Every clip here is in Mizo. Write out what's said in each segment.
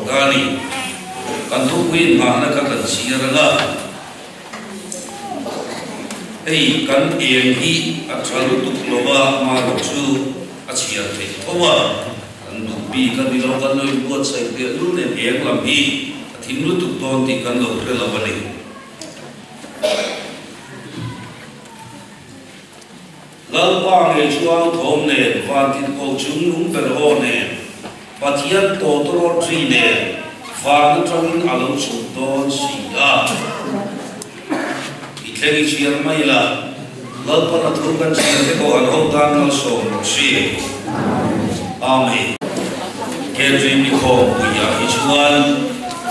ta a ni. Kan thupui inngahna kha kan chhiar ang a, hei kan eng hi a tha lutuk lo va, marawh chu a chhiar theih tho a, kan duh bik a ni lo, kan lo inbuatsaih leh lul nen eng lam hi a thim lutuk dawn tih kan lo hre lo a ni. Lalpa ngei chu au thawm nen, vantin ko chung nung ber aw nen, Pathian tawtawrawt ri nen, van atangin a lo chhuk dawn si a. I thleng i chhiar mai la, Lalpan a thu kan chhiar te pawh an ho tan malsawm rawh si. Amen. KTP khawmpui ah hi chuan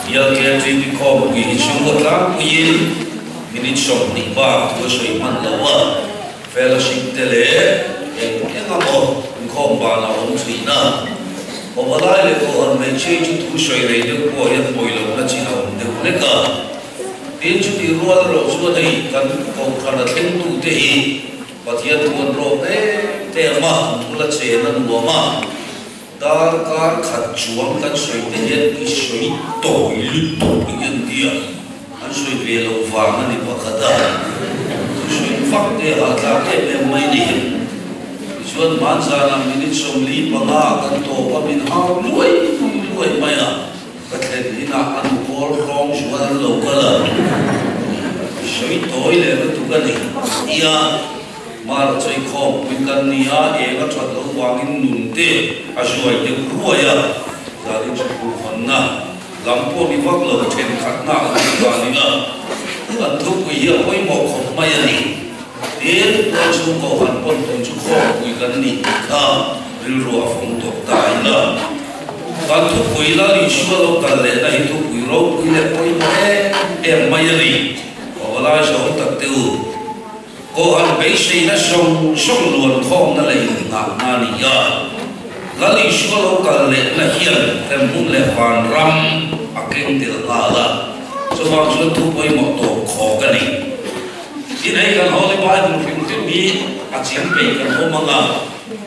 Bial KTP khawmpui hi chu a tlangpuiin Minute 20 bak thu a sawi hman lo a, fellowship te leh eng eng emaw inkhawm ban a awm thin a. Awalai leh kohhran hmeichhia chu thu sawi rei deuh pawh hian pawi lohna chin a awm deuh hlek a. Tin, chutih rual erawh chuan hei kan kohhran a thlengtute hi Pathian thu an rawk em em a, an thu la chen a nuam a. Darkar khat chuang kan sawi te hian i sawi tawi lutuk i en tia an sawi ve loh vang a ni pakhat a, thu sawi vak te hahthlak em em mai ni. Tichuan hmanzanah minute 45 kan tawp a min hau luai luai mai a, ka thlen inah a nu kawl hrawng zual an lo kal a, i sawi tawi leh lutuk a ni tia. Mar chei khawmpui kan ni a, eng a that loh vangin nun te a zuai deuh ruai a, zanin chu phuhhawnna lam pawh ni vak lo thenkhatna a lut ta ni la, kan thupui hi a pawimawh khawp mai a ni. Tin, tual chhung kohhran pawn tun chu khawmpui kan ni tih kha rilru a fawng tawh ta ila. Kan thupui Lal Isua lo kal lehna hi thupui ropui leh pawimawh em em mai a ni. Awalai zawng tak te u. Kohhran beiseina zawng zawng luan khawmna leh inngahna a ni a. Lal Isua lo kal lehna hian hremhmun leh vanram a keng tel nghal a, chuvang chuan thu pawimawh tawp khawk a ni. Tin, hei kan Holy Bible hrim hrim hi a ching peih kan awm ang a,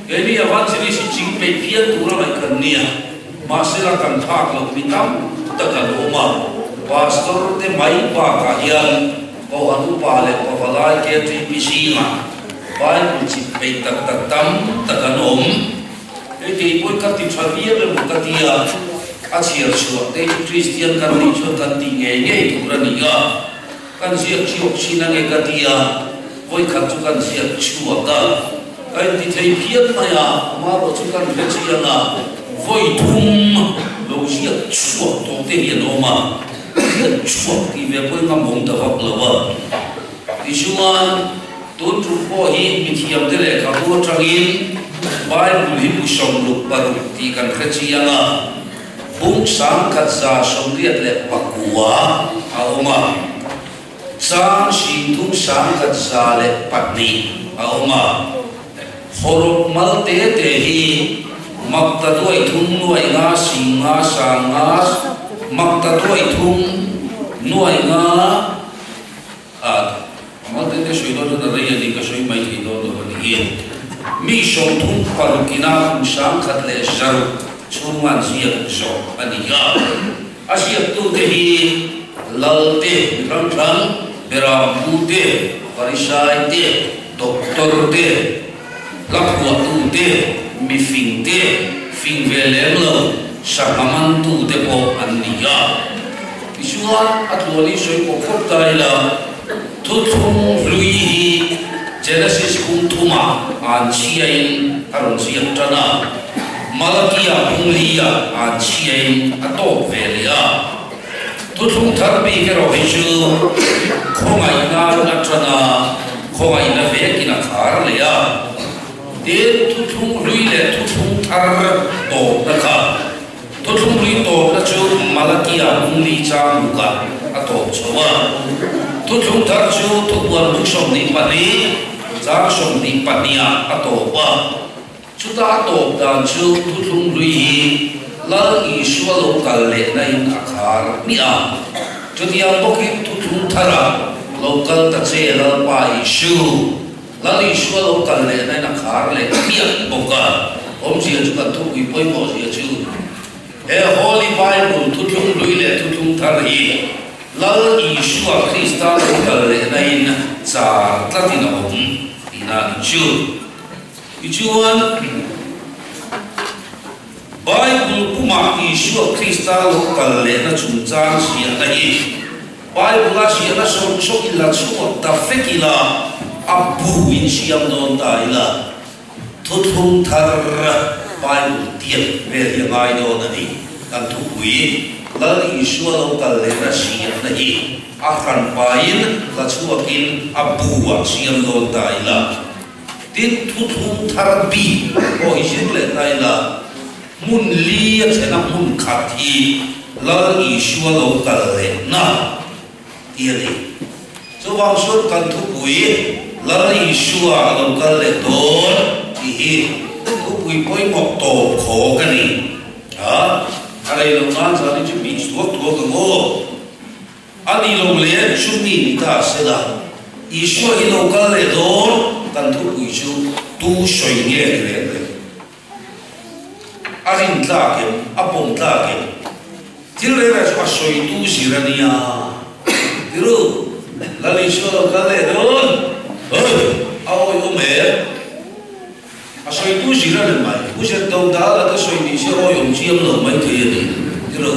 keini Evangelist hi ching peih phian tur a ngaih kan nia, mahsela kan phak loh mi tam tak an awm a, Pastor te mai bakah hian Kohhran upa leh pavalai KTP zingah Bible chip peih tak tak tam tak an awm. Hei kei pawhin ka ti tha viau emaw ka ti a, a chhiar chhuah te chu Kristian kan nih chuan kan tih ngei ngei tur a ni a, kan ziak chhuak thin ange ka ti a, vawikhat chu kan ziak chhuak a, ka inti thei phian mai a, amaherawh chu kan hre chiang a, vawi thum lo ziak chhuak tawh te hi an awm a. Hian chhuak tih ve pawhin ka mawng ta vak lo a. Tichuan, tun tum pawh hi mithiamte lehkhabu atangin Bible hi bu 66 tih kan hre chiang a, bung 1189 a awm a, chang 3102 a awm a. Hawrawp mal te te hi makta duai thum nuai nga sing nga sang nga makta duai thum nuai nga a mal te te sawi dawn chuan a rei a ni ka sawi mai thei dawn lo a ni hi. Mi 36 ina kum 1100 chhunga an ziak zawh a ni a. A ziaktute hi Lal te, mi hrang hrang, Beram pu te, Farisai te, Doctor te, hla phuahtu te, mi fing te, fing ve lem lo, sangha mantu te pawh an ni a. Tichuan, a tluan hi sawi pawh phawt ta ila, thuthlung hlui hi Genesis bung thumah an chhiain a rawn ziak tan a, Malakia bung liah an chhiain a tawp ve leh a. Thuthlung thar bik erawh hi chu khawngaihnain a tan a, khawngaihna vekin a khar leh a. Tin, thuthlung hlui leh thuthlung thar tawpna kha, thuthlung hlui tawpna chu Malakia bungli chang lukah a tawp chho a. Thuthlung thar chu thupuan bung 22, chang 22ah a tawp a. Chuta a tawp dan chu thuthlung hlui hi Lal Isua lo kal lehna in a khar hmiah a. Chutiang bawkin thuthlung thara lo kal ta che Lalpa Isu, Lal Isua lo kal lehna in a khar leh hmiah bawk a. Awmzia chu kan thupui pawimawh zia chu he Holy Bible thu. Thar hi Lal Isua Krista lo kal lehna in char tlatin a awm tihna a ni chu. Tichuan, Bible pumah Isua Krista lo kal lehna chungchang ziahna hi Bible-a ziahna sawng sawng ila chhuak ta vek ila, a bu in siam dawn ta ila, Thuthlung thar Bible tiat vel hi a ngai dawn a ni. Kan thupui Lal Isua lo kal lehna siamna hi a hran pain la chhuakin a bu-ah siam dawn ta ila. Tin, thuthlung thar bik pawh hi zir leh ta ila, hmun li a thena hmun khat hi Lal Isua lo kal lehna ti a ni. Chuvang chuan kan thupui Lal Isua a lo kal leh dawn tih hi thupui pawimawh tawp khawk a ni. A, a rei lo nan zan hi chu bih thuak thuak ang aw. A ni lo le, chumi ni ta sela Isua hi lo kal leh dawn kan thupui chu tu sawi nge ni reng reng. A rin tlak em? A pawm tlak em? Thil reng reng chu a sawitu zir a nia. Tiru, Lal Isua lo kal leh dawn. Hoi! A awi awm em? A sawitu zir a ni mai. Pu Zet Do Dala te sawi ni se awi awm chiam lo mai thei a ni. Tiru,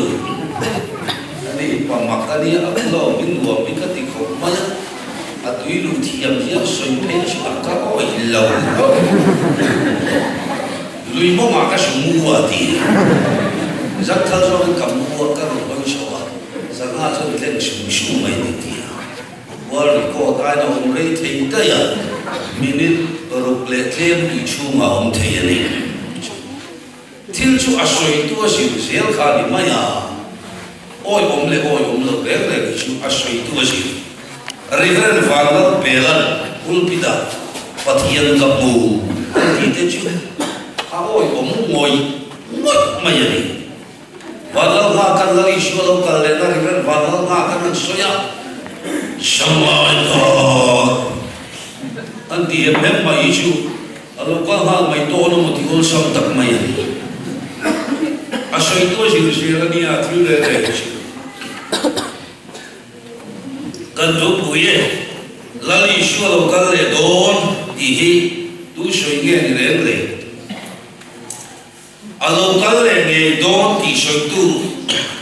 a ni, pa mak a nia, a pu lo, min nuam hi ka ti khawp mai a. A tui luh thiam hian sawi phei chu a ka awih lo hlauh. Lui mawngah ka hru mu a ti. Zan thal zawkin ka mu a, ka rawn hawi chho a, zanga chuan tleng sum sum mai ni ti a. World record aiin a awm rei thei daih a, minute paruk leh tlem tui chhungah a awm thei a ni. Thil chu a sawitu a zir zel kha a ni mai a, awiawm leh awiawm lo reng reng hi chu a sawitu a zir. Reverend Vanlalpela'n pulpit-ah Pathian ka hmu an tih te chu a awiawm ngawih ngawih mai a ni. Vanlalnga kan Lal Isua lo kal lehna Reverend Vanlalnga kan han sawi a, Shanghai God an ti em em mai chu A lo kal nghal mai dawn a maw ti awlsam tak mai a ni. A sawi tuah zir zel a nia thil rel reng chu. Kan thupui e, Lal Isua lo kal leh dawn tih hi tu sawi nge ni reng reng? A lo kal leh ngei dawn tih sawitu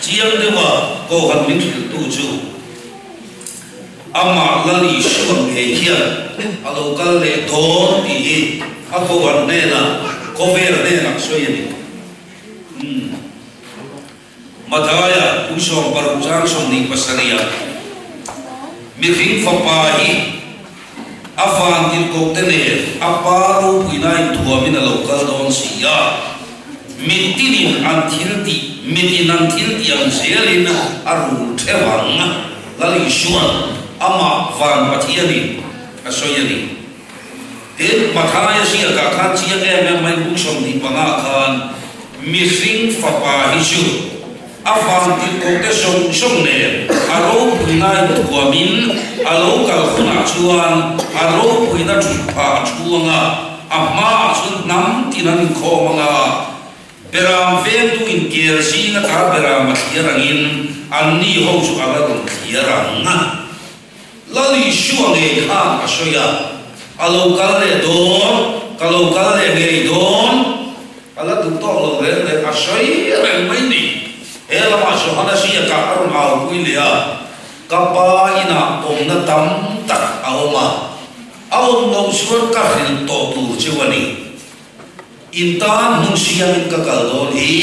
chiang deuha Kohhran min hrilhtu chu amah Lal Isua ngei hian a lo kal leh dawn tih hi a Kohhran hnenah, khawvel hnenah sawi a ni. Umm. Mathaia, kum 16 chang 27 mihring fapa hi a van tirhkohte nen a pa ropuina inthuamin a lo kal dawn si a, mitinin an thil tih, mitin an thil tih ang zelin a rul theuh ang, Lal Isua'n amah van Pathianin a sawi a ni. Tin, Mathaia ziakah khan chiang em em mai buk 25 khan mihring fapa hi chu a vantirhkohte zawng zawng nen a ropuina inthuamin a lo kal hunah chuan a ropuina thutphah a thu anga, a hmaah chuan hnam tin an inkhawm anga, Beram vengtu inkel zinga ta beram a thliar angin anni ho chu a la rawn thliar ang. Lal Isua ngei khan a sawi a, A lo kal leh dawn, ka lo kal leh ngei dawn, a la duh tawk lo reng reng a sawi reng mai ni. He lamah Johana ziakah a rawn aupui leh a, Ka pa inah awmna tam tak a awm a, a awm loh chuan ka hrilh tawh tur cheu a ni. In tan hmun siamin ka kal dawn hi,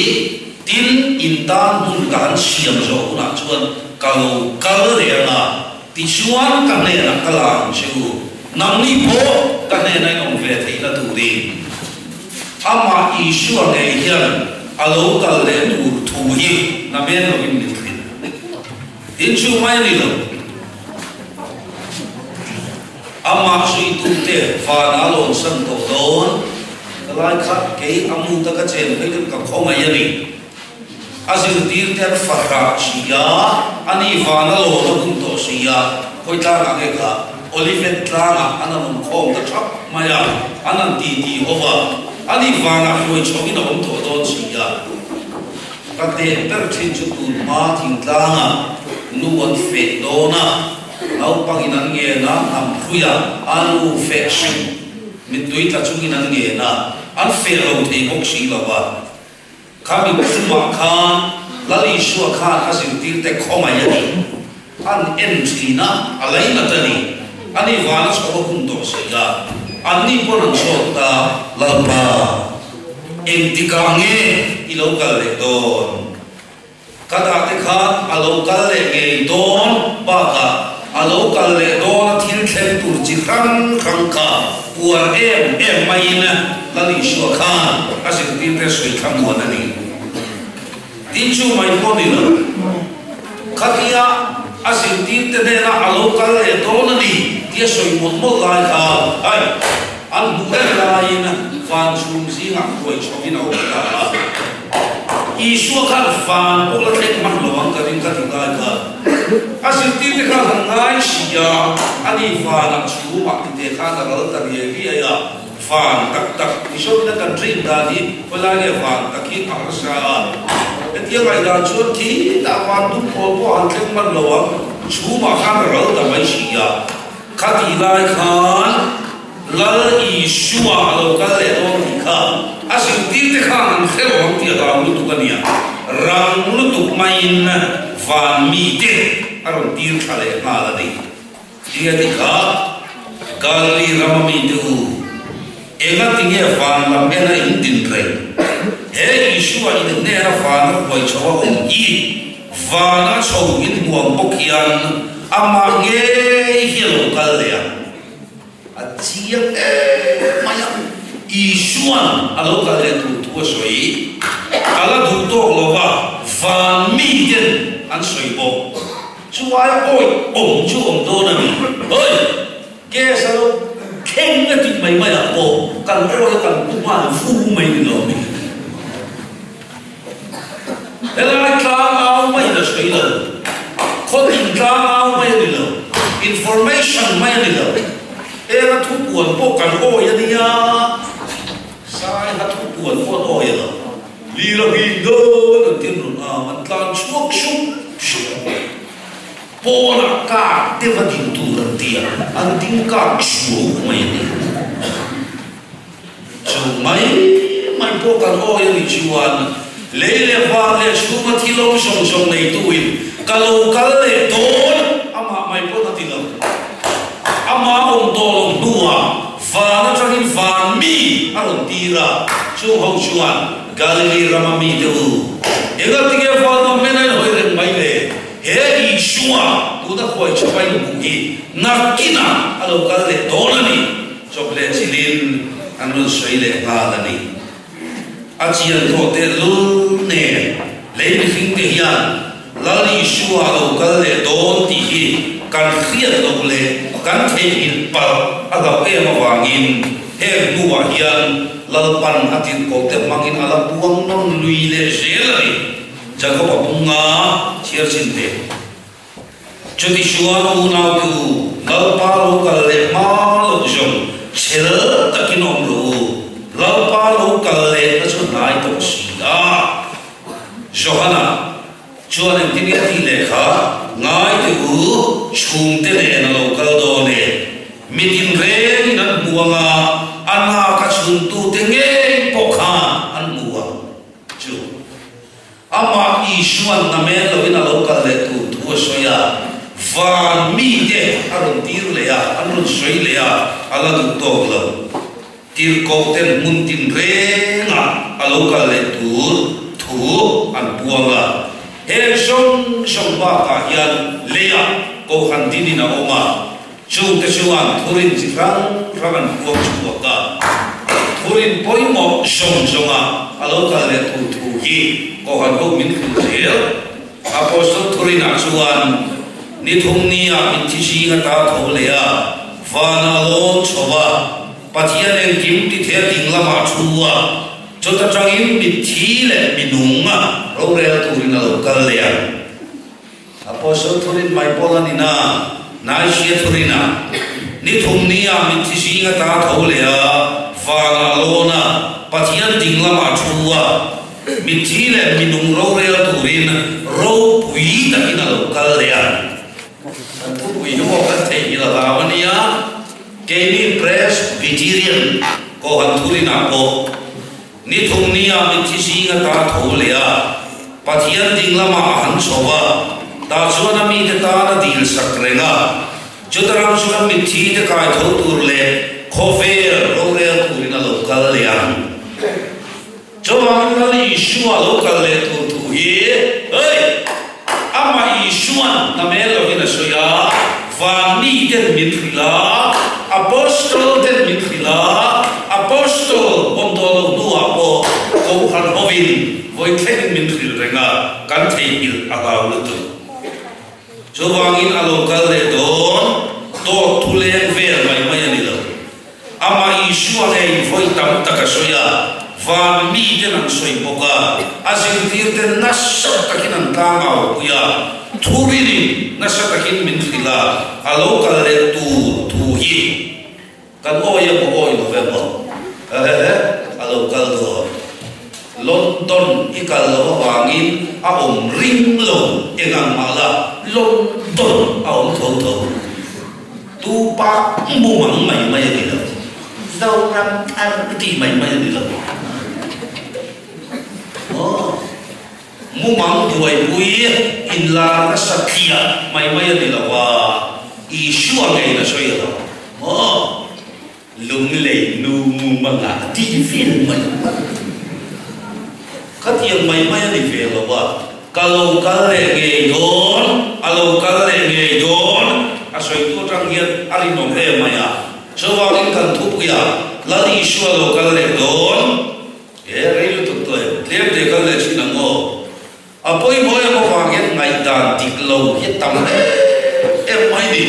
tin, in tan hmun ka han siam zawh hunah chuan ka lo kal leh ang a, tichuan ka hnenah ka la ang che u, nangni pawh ka hnena in awm ve theihna turin. Amah Isua ngei hian a lo kal leh tur thu hi namen lovin min hrilh. Tin, chu mai a ni lo. Amah zuitute vana lawn san tawh dawn ka lai kha kei a mu taka chen phei chu ka khawngaih a ni. A zirtirte an fahrah si a, ani vana lawn a hun tawh si a, khawi tlangah nge kha Olivet tlangah an han awm khawm ta thap mai a, an han titi ho a, ani vanah hruai chhoin a awm tawh dawn si a. Ka teh ber thin chu tun hma thingtlanga nu an feh dawn a, naupangin an ngen a, hnam hruia a nu feh hrim mittui tla chungin an ngen a, an feh lo thei bawk si lo a. Kha mitthumah khan Lal Isua khan a zirtirte khawngaih a ni. An en thin a, a lainat a ni. Ani vana chho a hun tawh si a, anni pawn an chhuak ta, Lalpa, engtikah nge i lo kal leh dawn? Ka dahte khan a lo kal leh ngei dawn bakah a lo kal leh dawna thil thleng tur chi hrang hrang kha puar em em maiin Lal Isua khan a zirtirte sawi thla muan a ni. Tin chu mai pawh ni lo. Khatia a zirtirte hnena a lo kal leh dawn a ni tia sawi mawlh mawlh lai kha ai an hmuh reng laiin van chhum zingah hruai chhovin a awm ta a. Isua khan van pawh la thleng hman lo ang ka ring ka ti lai kha a zirtirte khan han ngai si a, ani vanah chhumah tite khan a ral ta riai riai a, van tak tak Mizoin a kan dream dan hi khawilai nge van tak hi a harsa a, hetia ngaihdan chuan khitah van dum pawl pawh han thleng hman lo ang, chhumah khan a ral ta mai si a, khatih lai khan. Lal Isua a lo kal leh dawn tih kha a zirtirte khan an hre lo ang tih a hlau lutuk a nia. Rang lutuk maiin van mite a rawn tir thla leh nghal a ni. Tia ti kha Galili rama mite u, enga tinge van lam ena in din reng? He Isua in hnena vana huai chho a awm hi vana chho in hmu ang bawk hian amah ngei hi a lo kal leh ang. A chiang em mai a, Isua'n a lo kal leh tur thu a sawi. A la duh tawk lo va, van miten an sawi bawk. Chu aia awih awm chu awm dawn a ni. Hoi! Gas a lo thleng a tih mai maiah pawh kan awi a kan pu nghal fu mai ni lo mi. Helai tlang au mai la sawi lo, khawtin tlang au mai a ni lo, information mai a ni lo, enga thu puan pawh kan awi a nia, saiha thu puan pawh an awi a lo, lir a him dawn an tin rawn a, an tlan chhuak sup sup. Pawnah kar deuh a ding tur an ti a, an ding kar chhuau mai a ni. Chu mai mai pawh kan awi a nih chuan lei leh van leh chhunga thil awm zawng zawng neituin ka lo kal leh dawn amah mai pawn a ti lo. Amah awm tawh lo hnuah van atangin van mi a rawn tir a, chung ho chuan Galili rama mite u, engatinge van awm hmel a inhawi reng mai le? He Isua tuna khuai chhapa in hmuh hi nakinah a lo kal leh dawn a ni. Chawp leh chilin an rawn sawi leh nghal a ni. A chian tawh tehlul nen lei mihring te hian Lal Isua a lo kal leh dawn tih hi kan hriat loh leh kan theihnghilh palh a hlauh em avangin heng hnuah hian Lalpan a tirhkoh te hmangin a la puang nawn lui leh zel a ni. Jakob-a bunga chhiar chin te. Chuti chuan unau te u, Lalpa lo kal leh hma loh zawng chhel takin awm rawh u, Lalpa lo kal lehna chu hnai tawh si a. Johana chuan engtin nge a tih leh kha, Ngai te u, chhungte nen a lo kal dawn e, mitin rengin an hmu ang a, a naka chhuntute ngei pawh khan an hmu ang chu. Amah Isua'n na men loin a lo kal leh tur thu a sawi a, van mite a rawn tir leh a, an rawn sawi leh a, a la duh tawk lo. Tirhkoh ten hmun tinrengah a lo kal leh tur thu an puang a. Heng zawng zawng bakah hian leiah Kohhran dinin a awm a, Chungte chuan thurin chi hrang hrang an puang chhuak a, thurin pawimawh zawng zawnga a lo kal leh tur thu hi Kohhran ho min hrilh zel. Apostle thurinah chuan ni thum nia min thi zing ata tho leh a, vana a lawn chho a, Pathian engkim ti thei a ding lamah thu a, chuta tangin mitthi leh minung a rorel turin a lo kal leh ang. Apostle thurin mai pawl a ni na, Naisia thurina ni thum nia mitthi zing ata tho leh a, vanah a lawn a, Pathian ding lamah a thu a. Mitthi leh minung rorel turin ropui takin a lo kal leh a. Kan thupui hi maw kan theihnghilh a hlau a nia, keini Presbyterian Kohhran thurinah pawh ni thum nia mitthi zing ata tho leh a, Pathian ding lamah a han chho a, tah chuan a mite tan a dil sak reng a, chuta ram chuan mitthi te kai tho tur leh khawvel rorel turin a lo kal leh ang. Chuvangin Lal Isua lo kal leh tur thu hi, hei, amah Isua'n na mel lovin a sawi a, van miten min hrilh a, Apostol ten min hrilh a, Apostol awm tawh loh hnuah pawh Kohhran hovin vawi thlengin min hrilh reng a, kan theihnghilh a hlau lutuk. Chuvangin a lo kal leh dawn, dawt thu leng vel mai mai a ni lo. Amah Isua ngei vawi tam tak a sawi a, van miten an sawi bawk a, a zirtirten nasa takin an tlang au pui a, thurinin nasa takin min hrilh a, a lo kal leh tur thu hi kan awi emaw awi lo emaw, hehe, a lo kal dawn. London i kal loh avangin a awm ring lo eng ang mah la, London a awm tho tho. Tu pa mumang mai mai a ni lo. Zoram thar tih mai mai a ni lo. Aw, mumang buaipui inlar nasa tliah mai mai a ni lo a, Isua ngei na sawi a lo. Maw? Lunglei nu mumanga tih vel mai mai. Khatiang mai mai a ni ve lo a, ka lo kal leh ngei dawn, a lo kal leh ngei dawn, a sawitu atang hian a rinawm em mai a. Chuvangin kan thupuiah Lal Isua lo kal leh dawn, he rei lutuk tawh em, tlem te kal leh thin ang aw. A pawimawh em avang hian ngaihdan dik lo hi tam em em mai ni.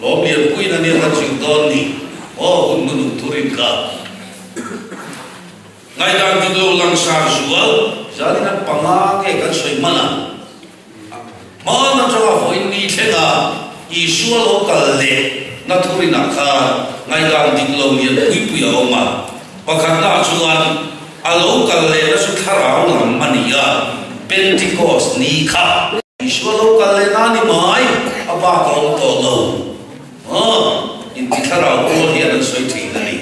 Lawm lianpuiin a nia kan zir dawn ni. Aw hun hnu thurin kha. Ngaihdan dik lo langsar zual zanin an panga nge kan sawi hman a, hman atanga vawiin ni thlenga Isua lo kal leh na thurinah khan ngaihdan dik lo lian pui pui a awm a. Pakhatnaah chuan a lo kal lehna chu thlarau lam a ni a, Pentecost ni kha. Isua lo kal lehna a ni mai, a bak a awm tawh lo. Aw, inti thlarau pawl hian an sawi thin a ni.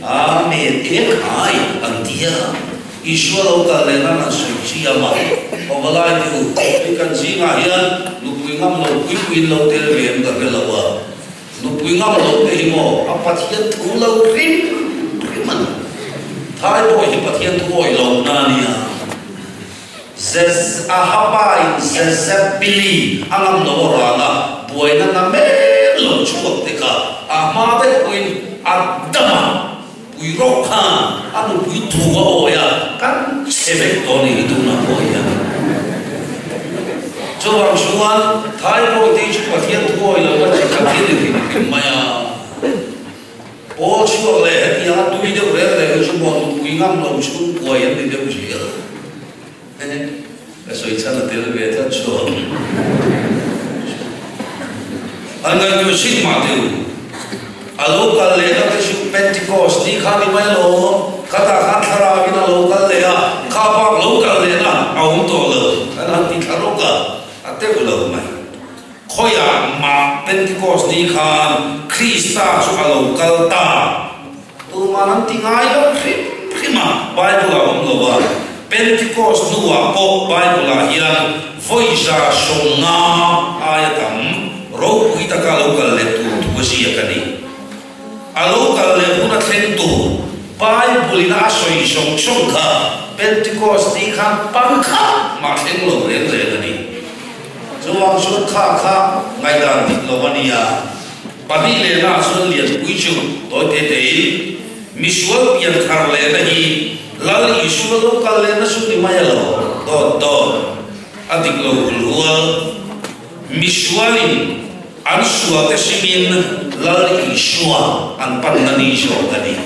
Amen, eng khai an ti a, Isua lo kal leh nan an sawi chiam a. Awvalai te u, hei kan zingah hian nupui ngam lo pui puiin lo tel ve em ka hre lo a. Nupui ngam lo te hi maw a Pathian thu lo hrim hrim a ni. Thai pawh hi Pathian thu awih lohna a nia. Zez Ahaba in Zezebili a ngam lo a ral a, buaina na mek lo chhuak te kha a hma daih pawhin a dam a, pui rawk khan a nupui thu a awi a, kan chhe vek tawh a ni hi tunah pawh hian. Chuvang chuan Thai pawh te hi chu Pathian thu awi lo a chi khat hi a ni hrim hrim mai a. Pawl chhuak leh hetiang a tui deuh reng reng hi chu maw nupui ngam lo chhung kuai an ni deuh zel. Ka sawi chhan a tel ve tlat chuan. An ngaihtuah chin mah teh u. A lo kal lehna te chu Pentecost ni kha ni mai lo, khatah khan thlarau in a lo kal leh a, kha bak lo kal lehna a awm tawh lo. Kan han ti thla rawk a, a teuh lo mai. Khawiah mah Pentecost ni khan Krista chu a lo kal ta. Tuman an ti ngai lo hrim hrim a, Bible ah awm lo a. Pentecost hnuah pawh Bible ah hian vawiza 50 aia tam ropui taka lo kal leh tur thu a ziak a ni. A lo kal leh hun a thleng tur Bible in a sawi zawng zawng kha Pentecost ni khan pangkhat mah thleng lo reng reng a ni. Chuvang chuan kha kha ngaihdan dik lo a nia. Pahnih lehna ah chuan Lianpui chu tawi te tein misual pian thar lehna hi Lal Isua lo kal lehna chu ni mai a lo dawt dawt a dik lo hul hual. Misualin an sual te simin Lal Isua an panna ni zawk a ni.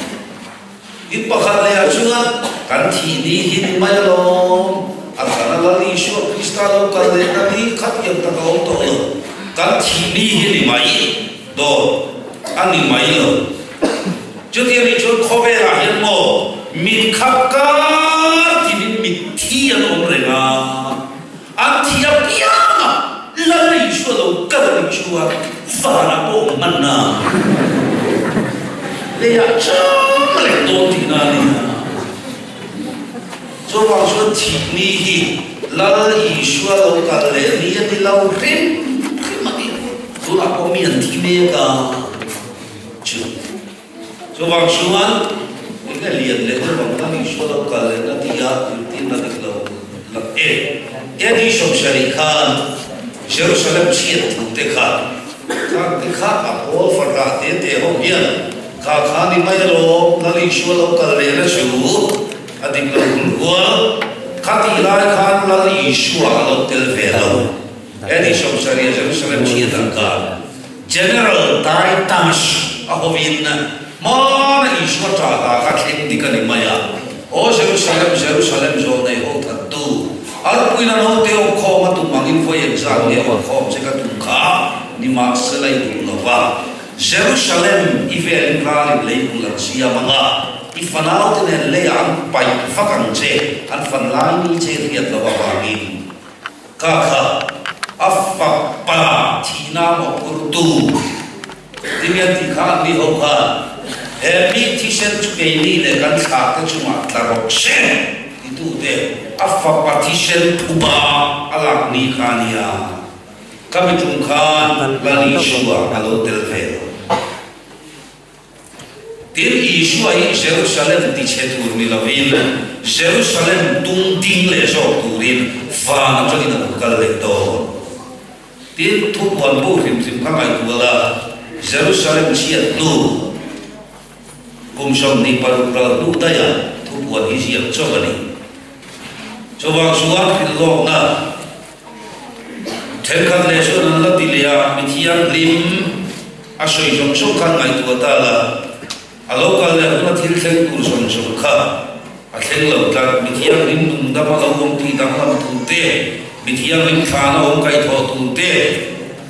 In pakhat leh ah chuan kan thih ni hi ni mai alawm, a thana Lal Isua Krista lo kal leh na ni khat iang tak a awm tawh lo, kan thih ni hi ni mai dawt a ni mai lo. Chutiang nih chuan khawvelah hian maw mit khat kar tinin mitthi. mi an thi mek a chu. Chuvang chuan enge lian leh deuh ang Lal Isua lo kal leh na tia zirtirna dik lo lak e. AD 70 khan Jerusalem chhiat thu te kha khang te kha a pawl fahrah te te ho hian kha kha ni mai alawm Lal Isua lo kal leh na chu a dik lo hul hual. Khatih lai khan Lal Isua a lo tel ve lo. AD 70 Jerusalem chhiat ang khan General Titus a hovin hmana Isua ṭah hla kha thleng dik a ni mai a, Aw Jerusalem, Jerusalem zawlnei ho thattu, arpuina naute awm khawm a tum angin vawi engzat nge awm khawm che ka tum kha nimahsela i duh lo va, Jerusalem i velin ralin leilung an siam ang a, i fanaute nen leiah an paih vak ang che, an fan lai ni che riat lo avangin. Ka kha a fapa thihna mawhphurtu timian tih kha an ni ho khan he mi thisen chu keini leh kan thlahte chungah tla rawh se titute a fapa thisen phuba a lak ni kha a nia. Ka miṭum khan Lal Isua a lo tel ve lo. Tin, Isua hi Jerusalem tichhe tur ni lovin, Jerusalem tung ding leh zawk turin van atangin a lo kal leh dawn. Tin, thupuan bu hrim hrim kha ngaihtuah la, Jerusalem chhiat hnu kum 26 ral hnu daia thupuan hi ziak chauh a ni. Chuvang chuan hrilhlawkna thenkhat leh chuan an la ti leh a, mi thianghlim, A sawi zawng zawng khan ngaihtuah ta la, a lo kal leh huna thil thleng tur zawng zawng kha a thleng lo tlat. Mi thianghlim nung dama lo awm tih danglam tur te, mi thianghlim thlana awm kaihthawh tur te,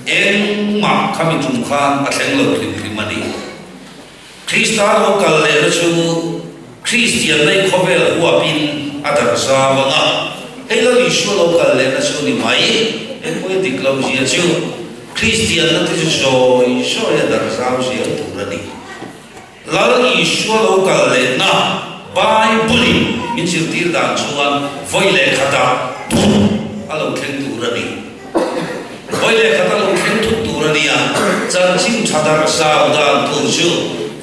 engmah kha mi tum khan a thleng lo hrim hrim a ni. Krista lo kal lehna chu Kristian nei khawvel huapin a darh zau ang a, hei Lal Isua lo kal lehna chu ni mai, engpawhin dik lo zia chu Kristianna te chu zawi zawi a darh zau zel tur a ni. Lal Isua lo kal lehna Bible-in min zirtir dan chuan vawi leh khatah thut a lo thleng tur a ni. Vawi leh khat a lo thleng thut tur a nia, chanchin tha darh zau dan tur chu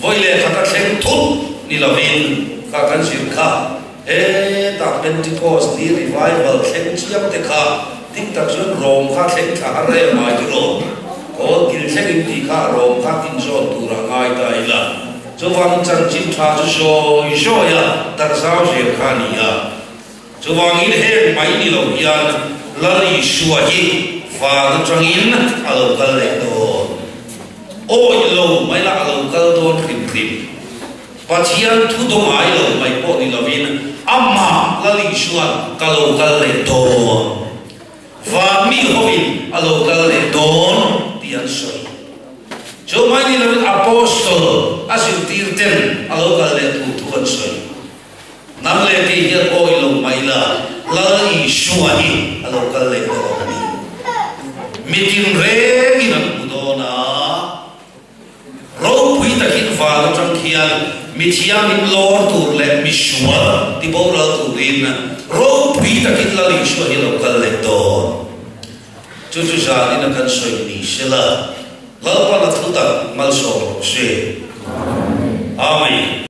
vawi leh khat a thleng thut ni lovin kha kan zir kha. Hetah Pentecost ni revival thleng chiam te kha dik tak chuan Rom kha thleng thla har em mai tiraw? Kawl kil thleng in tih kha Rom kha tinzawn tur a ngai ta ila. Chuvangin chanchin tha chu zawi zawi a darh zau zel kha a ni a. Chuvangin heng mai ni lo hian Lal Isua hi van atangin a lo kal leh dawn. Awih lo mai lah a lo kal dawn hrim hrim. Pathian thu do ngai lo mai pawh ni lovin amah Lal Isua'n ka lo kal leh dawn. Van mi hovin a lo kal leh dawn tih an sawi. Chu mai ni lovin Apostle a zirtir ten a lo kal leh tur thu an sawi. Nang leh kei hian awi lo mai la, Lal Isua hi a lo kal leh dawn a ni. Mitin rengin an hmu dawn a, ropui takin van atang khian mi thiangin lawr tur leh mi sual ti boral turin ropui takin Lal Isua hi a lo kal leh dawn. Chu chu zanin a kan sawi ni sela.